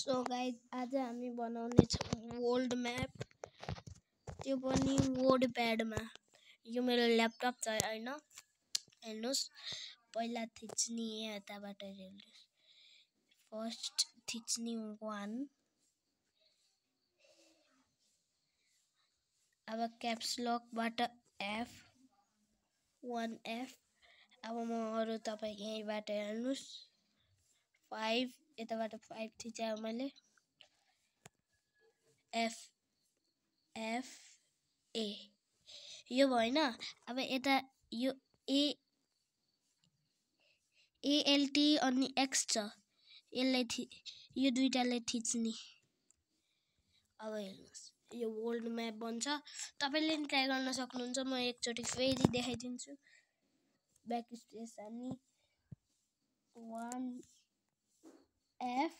So guys आज हामी बनाउने छौँ वर्ल्ड म्याप, त्यो पनि वर्ड प्याडमा। यो मेरो ल्यापटप छ हैन, हेर्नुस्। पहिला थिच्ने यताबाट हेर्नुस्। फर्स्ट थिच्ने 1, अब क्याप्स लकबाट F1F। अब म अरु तपाई यहीबाट हेर्नुस्। 5 यताबाट 5 थिचाए मैले FFA यो भएन। अब यता यो ALT अनि X छ, यसलाई यो दुईटाले थिच्ने। अब हेर्नुस् यो वर्ल्ड म्याप बन्छ। तपाईले नि ट्राई गर्न सक्नुहुन्छ। म एकचोटी फेरि देखाइदिन्छु। ब्याक स्पेस हान्ने 1F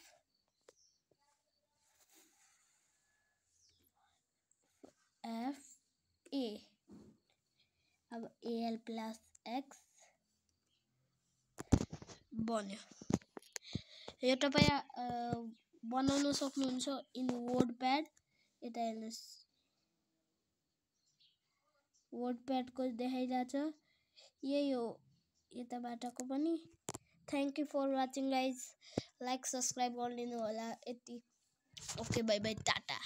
FA। अब AL प्लस X बन्यो। यो तपाई बनाउन सक्नुहुन्छ इन वर्ड प्याड। यता हेर्नुस्, वर्ड प्याड को देखाइराछ, यही हो यताबाटको पनि। Thank you for watching guys. Like subscribe गरिदिनु होला यति। Okay bye bye Tata.